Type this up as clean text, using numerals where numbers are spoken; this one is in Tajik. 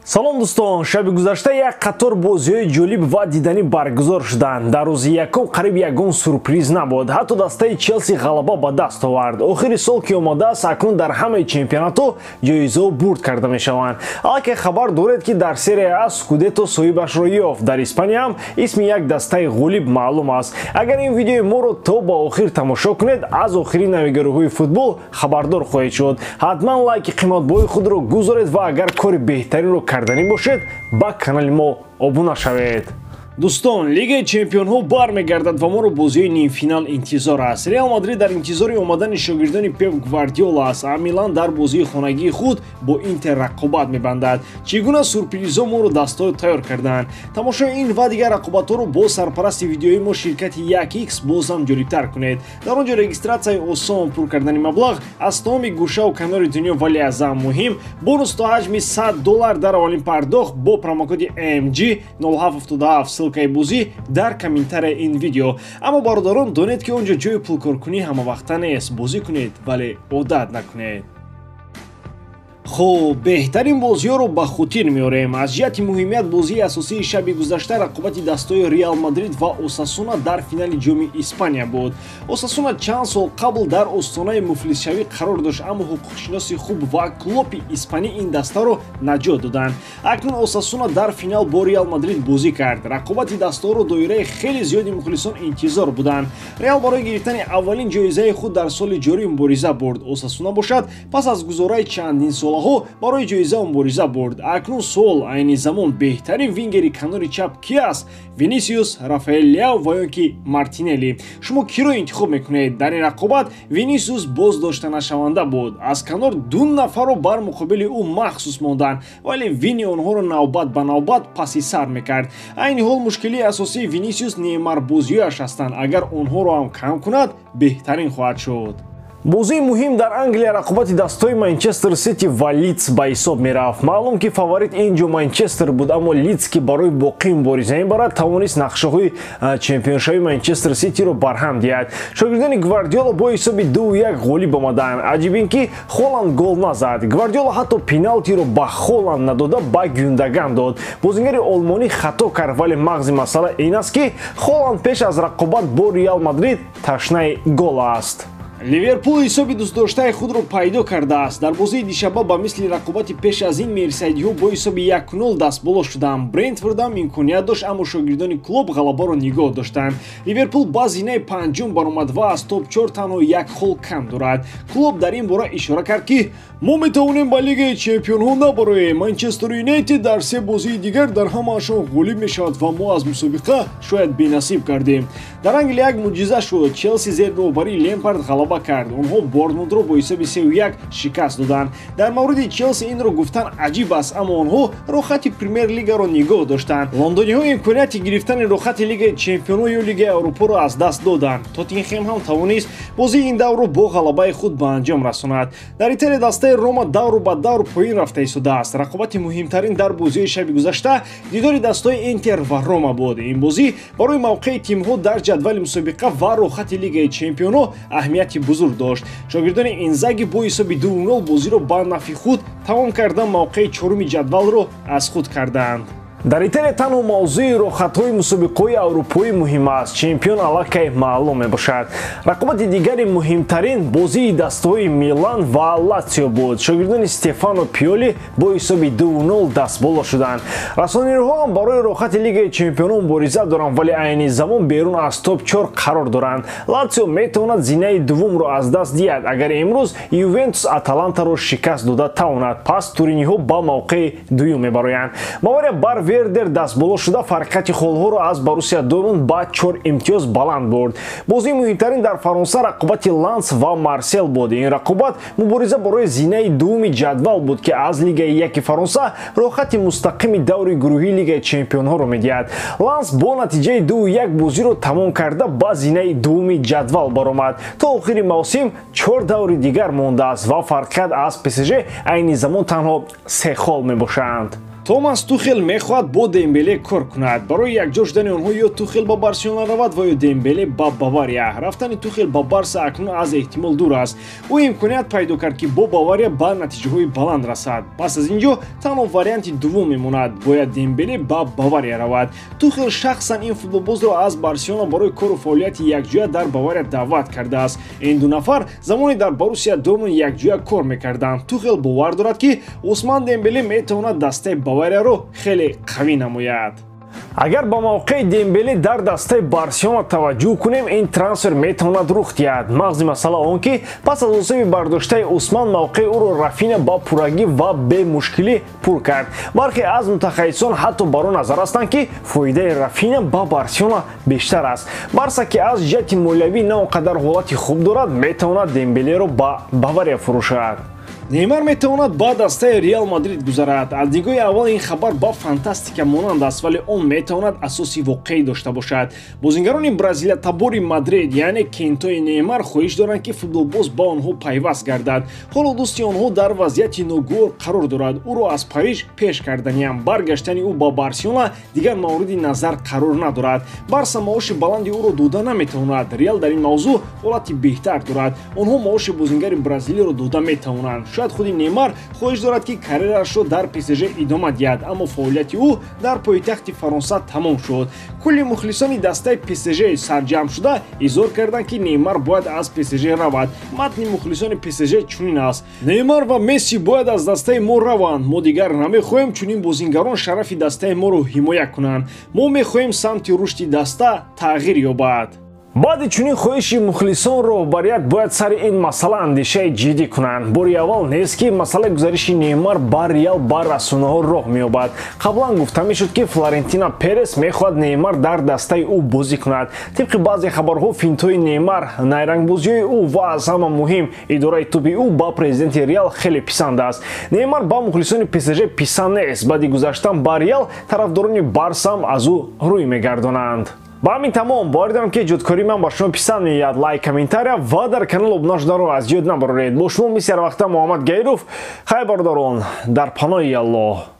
Салом дӯстон, шаби гузашта як қатор бозиҳои ҷолиб ва диданӣ баргузор шуданд. Дар рӯзи якум қариб ягон сюрприз набуд. Ҳатто дастаи Челси ғалаба ба даст овард. Охири сол ки омадааст, акнун дар ҳамаи чемпионатҳо ҷоизаҳо бурд карда мешаванд. Аллакай хабар доред, ки дар Серия А Скудетто соҳибашро ёфт. Дар Испания ҳам исми як дастаи ғолиб маълум аст. Агар ин видеои моро то ба охир тамошо кунед, аз охирин навигариҳои футбол хабардор хоҳед шуд. Ҳатман лайки қиматбоҳои худро гузоред ва агар кори беҳтаринро карданӣ бошед, ба канали мо обуна шавед. Дӯстон, Лигаи чемпионҳо бармегардад ва моро бозиҳои нимфинал интизор аст. Реал Мадрид дар интизори омадани шогирдони Пеп Гвардиола аст, а Милан дар бозии хонагии худ бо Интер рақобат мебандад. Чӣ гуна сюрпризҳо моро дастҳо тайёр карданд? Тамошои ин ва дигар рақобатҳоро бо сарпарасти видеои мо ширкати 1x боз ҳам ҷолибтар кунед. Дар он ҷо регистратсияи осон, пур кардани маблағ аз тамоми гӯшаву канори дунё, вале аз ҳам муҳим бонус то ҳаҷми $100 дар аввалин пардохт бо промокоди MG 0777. Ссылкаи бозӣ дар комментарияи ин видео. Аммо бародарон, донед, ки он ҷо ҷои пулкоркунӣ ҳамавақта нест. Бозӣ кунед, вале одат накунед. Хуб, беҳтарин бозиҳоро ба хотир меорем. Аз ҷиҳати муҳимият бозии асосии шаби гузашта рақобати дастҳои Реал Мадрид ва Осасуна дар финали ҷоми Испания буд. Осасуна чанд сол қабл дар остонаи муфлисшавӣ қарор дошт, аммо ҳуқуқшиноси хуб ва Клопи испанӣ ин дастаро наҷот доданд. Акнун Осасуна дар финал бо Реал Мадрид бозӣ кард. Рақобати дастҳоро доираи хеле зиёди мухлисон интизор буданд. Реал барои гирифтани аввалин ҷоизаи худ дар соли ҷорӣ мубориза бурд. Осасуна бошад, пас аз гузораи чандин солаҳо барои ҷоиза мубориза бурд. Акнун суол: айни замон беҳтарин вингери канори чап ки аст? Винисиус, Рафаэл Ляо ва ё ки Мартинелли? Шумо киро интихоб мекунед? Дар ин рақобат Винисиус боздошта нашаванда буд. Аз канор ду нафарро бар муқобили ӯ махсус монданд, вале Вини онҳоро навбат ба навбат паси сар мекард. Айни ҳол мушкилии асосии Винисиус неъмарбозиҳояш ҳастанд. Агар онҳоро ҳам кам кунад, беҳтарин хоҳад шуд. Бозии муҳим дар Англия рақобати дастҳои Манчестер Сити ва Лидс ба ҳисоб мерафт. Маълум, ки фаворит ин ҷо Манчестер буд, аммо Лидс, ки барои боқӣ мубориза мебарад, тавонист нақшаҳои чемпионшавии Манчестер Ситиро барҳам диҳад. Шогирдони Гвардиола бо ҳисоби 2-1 ғолиб омаданд. Аҷиб ин ки Холанд гол назад. Гвардиола ҳатто пеналтиро ба Холанд надода, ба Гюндаган дод. Бозингари олмонӣ хато кард, вале мағзи масъала ин аст, ки Холанд пеш аз рақобат бо Реал Мадрид ташнаи гол аст. Ливерпул ҳисоби дӯстдоштаи худро пайдо кардааст. Дар бозии дишаба ба мисли рақобати пеш аз ин мерсайдиҳо бо ҳисоби 1-0 дастболо шуданд. Брентфордам имконият дошт, аммо шогирдони Клуб ғалабаро нигоҳ доштанд. Ливерпул ба зинаи панҷум баромад ва аз топ-4 танҳо як хол кам дорад. Клуб дар ин бора ишора кард, ки мо метавонем ба Лигаи чемпионҳо набароем. Манчестер Юнайтед дар се бозии дигар дар ҳамаашон ғолиб мешавад ва мо аз мусобиқа шояд бенасиб кардем. Дар Англия як мӯъҷиза шуд. Челси зери роҳбарии Лемпард ғалаба кард. Онҳо Борнмутро бо ҳисоби 3-1 шикаст доданд. Дар мавриди Челси инро гуфтан аҷиб аст, аммо онҳо роҳхати Премер-лигаро нигоҳ доштанд. Лондониҳо имконияти гирифтани роҳхати Лигаи чемпионҳо ё Лигаи Аврупоро аз даст доданд. Тоттенхем ҳам тавонист бозии ин даврро бо ғалабаи худ ба анҷом расонад. Дар Италия дастаи Рома давру ба давр поин рафта истодааст. Рақобати муҳимтарин дар бозиҳои шаби гузашта дидори дастҳои Интер ва Рома буд. Ин бозӣ барои мавқеи тимҳо дар ҷадвали мусобиқа ва роҳхати Лигаи чемпионҳо аҳамияти бузург дошт. Шогирдони Инзаги бо ҳисоби 2-0 бозиро ба нафъи худ тамом карда, мавқеи чоруми ҷадвалро аз худ карданд. Дар Италия танҳо мавзӯи роҳхатҳои мусобиқаҳои аврупоӣ муҳим аст. Чемпион аллакай маълум мебошад. Рақобати дигари муҳимтарин бозии дастҳои Милан ва Латсио буд. Шогирдони Стефано Пиоли бо ҳисоби 2-0 дастболо шуданд. Расонирҳо ҳам барои роҳхати Лигаи чемпионҳо мубориза доранд, вале айни замон берун аз топ-4 қарор доранд. Латсио метавонад зинаи дуввумро аз даст диҳад, агар имрӯз Ювентус Аталантаро шикаст дода тавонад. Пас туриниҳо ба мавқеи дуюм мебароянд. Бавария бар Вердер дастболо шуда, фарқияти холҳоро аз Боруссия Дортмунд ба 4 имтиёз баланд бурд. Бозии муҳимтарин дар Фаронса рақобати Ланс ва Марсел буд. Ин рақобат мубориза барои зинаи дуввуми ҷадвал буд, ки аз Лигаи яки Фаронса роҳхати мустақими даври гурӯҳии Лигаи чемпионҳоро медиҳад. Ланс бо натиҷаи 2-1 бозиро тамом карда, ба зинаи дуввуми ҷадвал баромад. То охири мавсим 4 даври дигар мондааст ва фарқият аз ПСЖ айни замон танҳо 3 хол мебошанд. Томас Тухел мехоҳад бо Дембеле кор кунад. Барои якҷо шудани онҳо ё Тухел ба Барселона равад ва ё Дембеле ба Бавария. Рафтани Тухел ба Барса акнун аз эҳтимол дур аст. Ӯ имконият пайдо кард, ки бо Бавария ба натиҷаҳои баланд расад. Пас аз ин ҷо танҳо варианти дуввум мемонад. Бояд Дембеле ба Бавария равад. Тухел шахсан ин футболбозро аз Барселона барои кору фаъолияти якҷоя дар Бавария даъват кардааст. Ин ду нафар замоне дар Боруссия Дортмунд якҷоя кор мекарданд. Тухел бовар дорад, ки Усман Дембеле метавонад дастаи Баварияро хеле қавӣ намояд. Агар ба мавқеи Дембеле дар дастаи Барселона таваҷҷӯҳ кунем, ин трансфер метавонад рух диҳад. Мағзи масъала он ки пас аз осеби бардоштаи Усман мавқеи ӯро Рафина ба пуррагӣ ва бемушкилӣ пур кард. Бархе аз мутахассисон ҳатто бар он назар ҳастанд, ки фоидаи Рафина ба Барселона бештар аст. Барса, ки аз ҷиҳати молиявӣ на он қадар ҳолати хуб дорад, метавонад Дембелеро ба Бавария фурӯшад. Неймар метавонад ба дастаи Реал Мадрид гузарад. Аз нигоҳи аввал ин хабар ба фантастика монанд аст, вале он метавонад асоси воқеӣ дошта бошад. Бозингарони бразилиятабори Мадрид, яъне кентои Неймар, хоҳиш доранд, ки футболбоз ба онҳо пайваст гардад. Ҳоло дӯсти онҳо дар вазъияти ногувор қарор дорад. Ӯро аз Париж пеш карданиам. Баргаштани ӯ ба Барселона дигар мавриди назар қарор надорад. Барса маоши баланди ӯро дода наметавонад. Реал дар ин мавзӯъ ҳолати беҳтар дорад. Онҳо маоши бозингари бразилиро дода метавонанд. Шояд худи Неймар хоҳиш дорад, ки карьерашро дар ПСЖ идома диҳад, аммо фаъолияти ӯ дар пойтахти Фаронса тамом шуд. Кулли мухлисони дастаи ПСЖ сарҷамъ шуда изҳор карданд, ки Неймар бояд аз ПСЖ равад. Матни мухлисони ПСЖ чунин аст: Неймар ва Месси бояд аз дастаи мо раванд. Мо дигар намехоҳем чунин бозингарон шарафи дастаи моро ҳимоя кунанд. Мо мехоҳем самти рушди даста тағйир ёбад. Баъди чунин хоҳиши мухлисон роҳбарият бояд сари ин масъала андешаи ҷиддӣ кунанд. Бори аввал нест, ки масъалаи гузариши Неймар ба Реал ба расонаҳо роҳ меёбад. Қаблан гуфта мешуд, ки Флорентино Перес мехоҳад Неймар дар дастаи ӯ бозӣ кунад. Тибқи баъзе хабарҳо, финтҳои Неймар, найрангбозиҳои ӯ ва аз ҳама муҳим идораи тӯби ӯ ба президенти Реал хеле писанд аст. Неймар ба мухлисони ПСЖ писанд нест. Баъди гузаштан ба Реал тарафдорони Барсам аз ӯ рӯй мегардонанд. Ба ҳамин тамом. Бовар дорам, ки эҷодкории ман ба шумо писанд меояд. Лайк, комментария ва дар канал обуна шуданро аз ёд набароред. Бо шумо мисли ҳар вақта Муҳаммад Гаиров. Хайр, бародарон, дар паноҳи Аллоҳ.